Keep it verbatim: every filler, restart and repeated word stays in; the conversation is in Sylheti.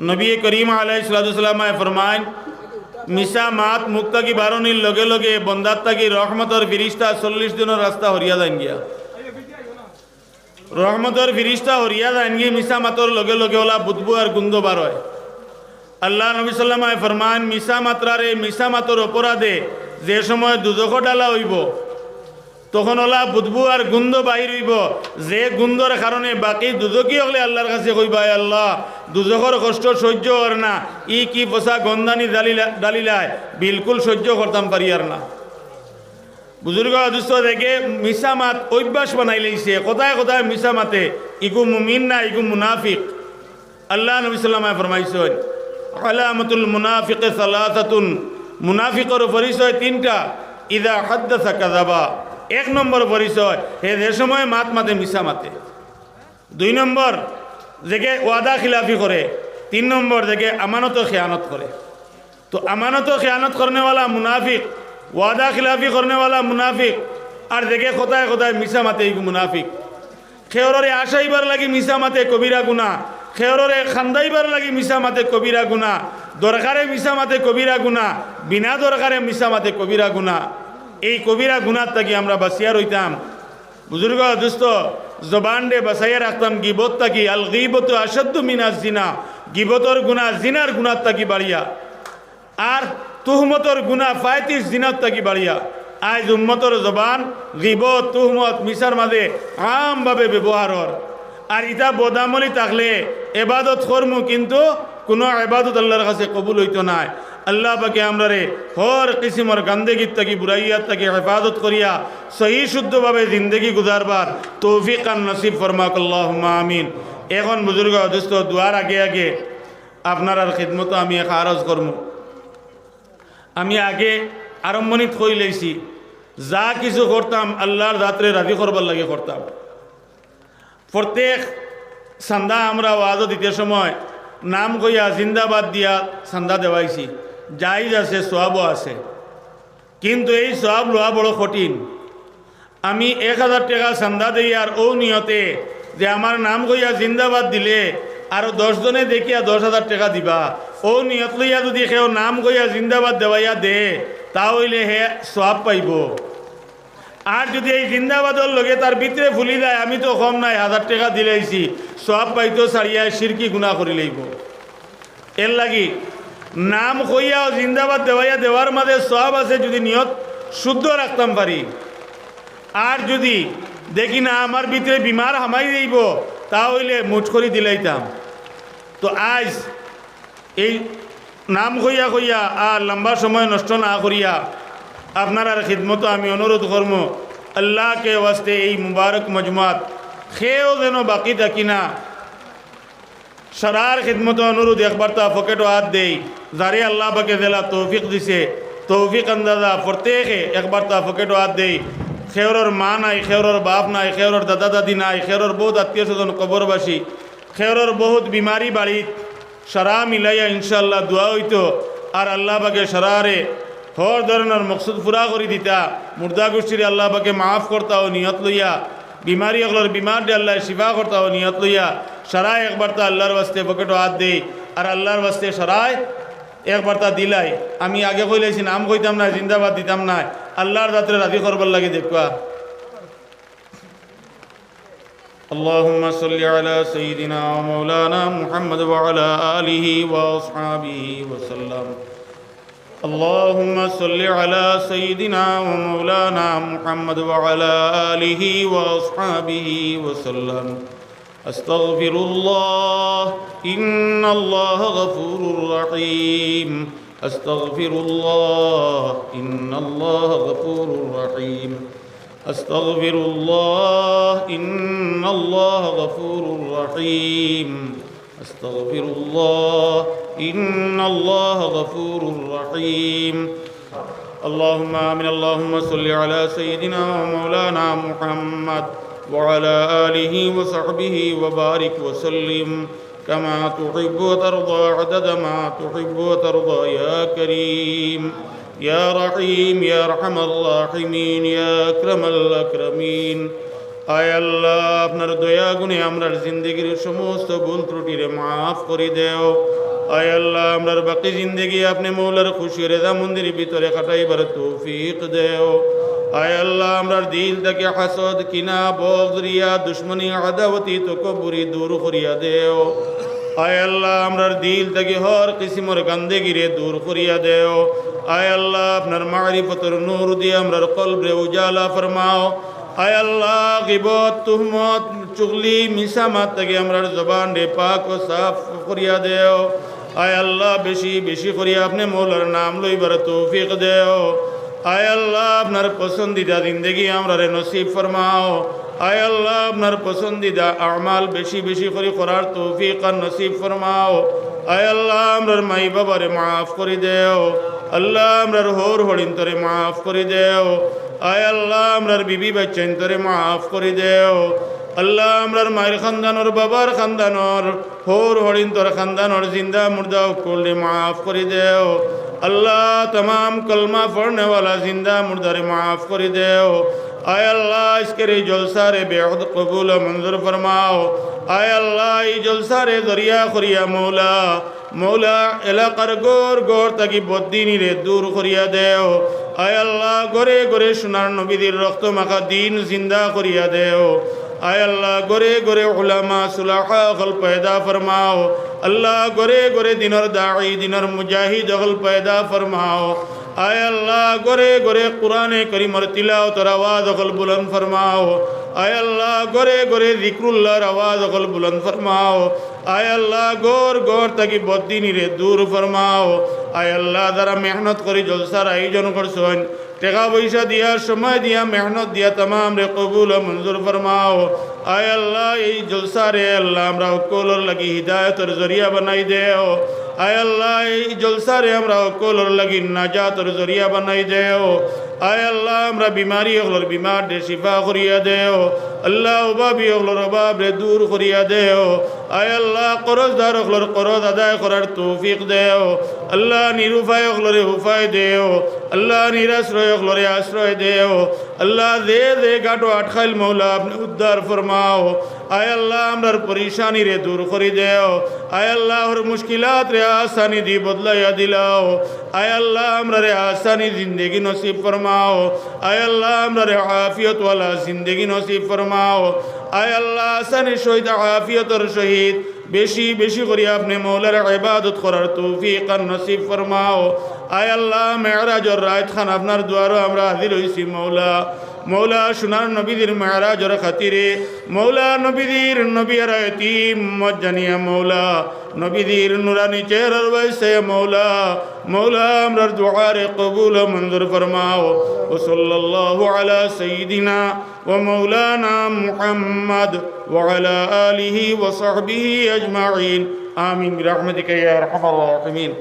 নবী করিম আলাইহিস সালাতু ওয়াস সালামে ফরমাইন, মিছা মাত মুখ থাকি বারনির লগে লগে বন্দার থাকি রহমতর ফিরিস্তা চল্লিশ দিনর রাস্তা হরিয়া যাইন গিয়া। রহমতর ফিরিস্তা হরিয়া যাইন গিয়া মিছা মাতর লগে লগে অলা বুদবু আর গুন্ধ বার অয়। আল্লার নবী সাল্লামে ফরমাইন, মিছা মাতরারে, মিছা মাতর অপরাধে যে সময় দুজখো ডালা অইবো, তখন অলা বুদবু আর গুন্ধ বাইর অইবো, যে গুন্ধর কারণে বাকি দুজখি অকলে আল্লার কাছে কইবা, "আয় আল্লা, দুজখর কষ্ট সইজ্য অর না, ই কি পচা গন্ধানি ডালিলা-, ডালিলায়, বিলকুল সইজ্য করতাম পারিয়ার না।" বুজুর্গ অদুস্ত দেখে মিছা মাত অভ্যাস বানাইলাইছে, কথায় কথায় মিছা মাতে, ইগু মুমিন না, ইগু মুনাফিক। আল্লার নবী সাল্লামে ফরমাইছইন, "আলামাতুল মুনাফিকি সালাসাতুন", মুনাফিকর পরিচয় তিনটা। "ইযা হাদ্দাসা কাযাবা", এক নম্বর পরিচয়, হে যে সময় মাত মাতে মিছা মাতে। দুই নম্বর, যেগে ওয়াদা খিলাফি করে। তিন নম্বর, যেগে আমানতো খেয়ানত করে। তো আমানতো খেয়ানত করনেওয়ালা মুনাফিক, ওয়াদা খিলাফি করনেওয়ালা মুনাফিক, আর যেগে কথায় কথায় মিছা মাতে ইগু মুনাফিক। খেয়ররে আশাইবার লাগি মিছা মাতে কবিরা গুনা, খেয়ররে খান্দাইবার লাগি মিছা মাতে কবিরা গুনা, দরকারে মিছা মাতে কবিরা গুনা, বিনা দরকারে মিছা মাতে কবিরা গুনা। এই কবিরা গুনার থাকি আমরা বাঁচিয়া রইতাম। বুজুর্গ দুস্ত, জবানরে বাঁচাইয়া রাখতাম গিবত থাকি। আল গিবতু আশাদ্দু মিনাজ জিনা, গিবতর গুনা জিনার গুনার থাকি বাড়িয়া। আর তুহমতর গুনা ফায়তিস জিনার থাকি বাড়িয়া। আইজ উম্মতর জবান গিবত, তুহমত, মিছার মাঝে আমভাবে ব্যবহার অর। আর ইতা বদামলি থাকলে এবাদত করমু, কিন্তু কুনু এবাদত আল্লার কাছে কবুল অইতো নায়। আল্লা পাকে আমরারে হর কিসিমর গান্দেগির থাকি, বুরাইয়ার থাকি হেফাজত করিয়া সহি শুদ্ধভাবে জিন্দেগি গুজারবার তৌফিক আর নসিব ফরমাক, আল্লাহুম্মা আমিন। এখন বুজুর্গ দুস্ত, দোয়ার আগে আগে আপনারার খিদমতো আমি এক আরজ করমু। আমি আগে আরম্ভণিত কইলাইছি, যা কিছু করতাম আল্লার জাতরে রাজি করবার লাগি করতাম। প্রত্যেক চান্দা আমরা ওয়াজো দিতে সময় নাম কইয়া জিন্দাবাদ দিয়া চান্দা দেওয়াইছি, জায়েজ আছে, সওয়াবও আছে। কিন্তু এই সওয়াব লওয়া বড় কঠিন। আমি এক হাজার টেকা চান্দা দেই আর অউ নিয়তে যে আমার নাম কইয়া জিন্দাবাদ দিলে আরো দশ জনে দেখিয়া দশ হাজার টেকা দিবা, অউ নিয়ত লইয়া যুদি কেউ নাম কইয়া জিন্দাবাদ দেওয়াইয়া দে, তা অইলে হে সওয়াব পাইবো। আর যুদি এই জিন্দাবাদর লগে তার ভিতরে ফুলি যায়, আমি তো কম নায়, হাজার টেকা দিলাইছি, সওয়াব পাইতো ছাড়িয়া শিরকি গুনা করিলাইবো। এরলাগি নাম কইয়া জিন্দাবাদ দেওয়াইয়া দেওয়ার মাঝে সওয়াব আছে, যুদি নিয়ত শুদ্ধ রাখতাম পারি। আর যুদি দেখি না আমার ভিতরে বিমার হামাই যাইবো, তা অইলে মুট করি দিলাইতাম। তো আইজ এই নাম কইয়া কইয়া আর লম্বা সময় নষ্ট না করিয়া আপনারার খিদমতো আমি অনুরোধ করমু, আল্লাহকে ওয়াস্তে এই মুবারক মজমাত কেউ যেন বাকি থাকি না। সারার খিদমতো অনুরোধ, একবারতা পকেটো আত দেই, যারে আল্লাহ পাকে যেলা তৌফিক দিছে, তৌফিক আন্দাজা প্রত্যেকে একবারতা পকেটো আত দেই। কেউরর মা নাই, কেউরর বাপ নাই, কেউরর দাদা দাদি নাই, কেউরর বউত আত্মীয় স্বজন কবরবাসী, কেউরর বউত বিমারি বাড়িত, সারা মিলাইয়া ইনশাআল্লাহ দোয়া অইতো। আর আল্লাহ পাকে সারারে হর ধরনর মকসুদ পুরা করি দিতা, মুর্দা গুষ্টিরে আল্লাহ পাকে মাফ করতা অউ নিয়ত লইয়া, বিমারি অকলর বিমাররে আল্লায় শিফা করতা অউ নিয়ত লইয়া, সারায় একবারতা আল্লাহর ওয়াস্তে পকেটো আত দেই, আর আল্লাহর ওয়াস্তে সারায় একবারতা দিলাই। আমি আগে কইলাইছি, নাম কইতাম নায়, জিন্দাবাদ দিতাম নায়, আল্লাহর জাতরে রাজি করবার লাগি দেখবা। اللهم صل على سيدنا ومولانا محمد وعلى آله وأصحابه وسلم. اللهم صل على سيدنا ومولانا محمد وعلى آله وأصحابه وسلم. أستغفر الله، إن الله غفور رحيم. أستغفر الله، إن الله غفور رحيم. أستغفر الله، إن الله غفور رحيم. أستغفر الله، إن الله غفور رحيم. اللهم آمين. اللهم صل على سيدنا ومولانا محمد وعلى آله وصحبه وبارك وسلم كما تحب وترضى عدد ما تحب وترضى يا كريم يا رحيم يا أرحم الراحمين يا أكرم الأكرمين. আয় আল্লাহ, আপনার দয়া গুণে আমরার জিন্দেগির সমস্ত ভুল ত্রুটিরে মাফ করি দেও। আয় আল্লাহ, আমরার বাকি জিন্দেগি আপনে মৌলার খুশি রেজামন্দির ভিতরে কাটাইবার তৌফিক দেও। আয় আল্লাহ, আমরার দিল থাকি হাসদ, কিনা, বগজ, রিয়া, দুশমনি, আদাওয়াতি, তকব্বুরি দূর করিয়া দেও। আয় আল্লাহ, আমরার দিল থাকি হর কিসিমর গান্দেগিরে দূর করিয়া দেও। আয় আল্লাহ, আপনার মারিফতর নূর দিয়া আমরার কলবরে উজালা ফরমাও। আয় আল্লাহ, গিবত, তুহমত, চুগলি, মিছা মাত থাকি আমরার জবানরে পাক ও সাফ করিয়া দেও। আয় আল্লাহ, বেশি বেশি করি আপনে মৌলার নাম লইবার তৌফিক দেও। আয় আল্লাহ, আপনার পছন্দিদা জিন্দেগি আমরারে নসিব ফরমাও। আয় আল্লাহ, আপনার পছন্দিদা আমাল বেশি বেশি করি করার তৌফিক আর নসিব ফরমাও। আয় আল্লাহ, আমরার মাই বাবারে মাফ করি দেও। আল্লাহ, আমরার হউর হড়িন্তরে মাফ করি দেও। আয় আল্লাহ, আমরার বিবি বাচ্চাইন্তরে মাফ করি দেও। আল্লাহ, আমরার মায়ের খানদানর, বাবার খানদানর, হউর হড়িন্তর খানদানর জিন্দা মুর্দা হকলরে মাফ করি দেও। আল্লাহ, তামাম কলমা পড়নেওয়ালা জিন্দা মুর্দারে মাফ করি দেও। আয় আল্লাহ, আজকের এই জলসারে বেহদ কবুল ও মঞ্জুর ফরমাও। আয় আল্লাহ, এই জলসারে জরিয়া করিয়া মৌলা, মৌলা, এলাকার ঘর ঘর থাকি বদদিনিরে দূর করিয়া দেও। আয় আল্লাহ, ঘরে ঘরে সোনার নবীজির রক্ত মাখা দিন জিন্দা করিয়া দেও। আয় আল্লাহ, ঘরে ঘরে উলামা সুলাহা হকল পয়দা ফরমাও। আল্লাহ, ঘরে ঘরে দিনর দাঈ, দিনর মুজাহিদ হকল পয়দা ফরমাও। আয় আল্লাহ, ঘরে ঘরে কোরআনে করিমর তিলাওতর আওয়াজ হকল বুলন্দ ফরমাও। আয় আল্লাহ, ঘরে ঘরে জিক্রুল্লাহর আওয়াজ হকল বুলন্দ ফরমাও। আয় আল্লাহ, ঘর ঘর থাকি বদদিনিরে দূর ফরমাও। আয় আল্লাহ, যারা মেহনত করি জলসার আয়োজন করছইন, টেকা পয়সা দিয়া, সময় দিয়া, মেহনত দিয়া তামামরে কবুল ও মঞ্জুর ফরমাও। আয় আল্লাহ, এই জলসারে আল্লাহ আমরা হকলর লাগি হিদায়তর জরিয়া বানাই দেও। আয় আল্লাহ, এই জলসারে আমরা হকলর লাগি নাজাতর জরিয়া বানাই দেও। আয় আল্লাহ, আমরা বিমারি হকলর বিমাররে শিফা করিয়া দেও। আল্লাহ, অভাবী হকলর অভাবরে দূর করিয়া দেও। আয় আল্লাহ, করজদার হকলর করজ আদায় করার তৌফিক দেও। আল্লাহ, নিরুপায় হকলরে উপায় দেও। আল্লাহ, নিরাশ্রয় হকলরে আশ্রয় দেও। আল্লাহ, যে যে গাটো আটকাইল মৌলা, আপনে উদ্ধার ফরমাও। আয় আল্লাহ, আমরার পরিশানিরে দূর করি দেও। আয় আল্লাহ, হর মুশকিলাতরে আসানি দি বদলাইয়া দিলাও। আয় আল্লাহ, আমরারে আসানি জিন্দেগি নসিব ফরমাও। আয় আল্লাহ, আমরারে আফিয়তওয়ালা জিন্দেগি নসিব ফরমাও। আয় আল্লাহ, আসানির সহিত আফিয়তর সহিত বেশি বেশি করি আপনে মৌলার ইবাদত করার তৌফিক আর নসিব ফরমাও। আয় আল্লাহ, মেরাজর রাইতখান আপনার দুয়ারো আমরা হাজির অইছি মৌলা। মৌলা, সোনার নবীজির মেরাজর খাতিরে, মৌলা, নবীজির নবী আর এতিম উম্মত জানিয়া মৌলা, নবীজির নুরানি চেহারার ওয়াসিলায় মৌলা, মৌলা, আমরার দুয়ারে কবুল ও মঞ্জুর ফরমাও। ওয়া সাল্লাল্লাহু আলা সাইয়্যিদিনা ওয়া মাওলানা মুহাম্মদ ওয়া আলা আলিহি ওয়া সাহবিহি আজমাইন। আমিন বিরাহমাতিকা ইয়া আরহামার রাহিমিন।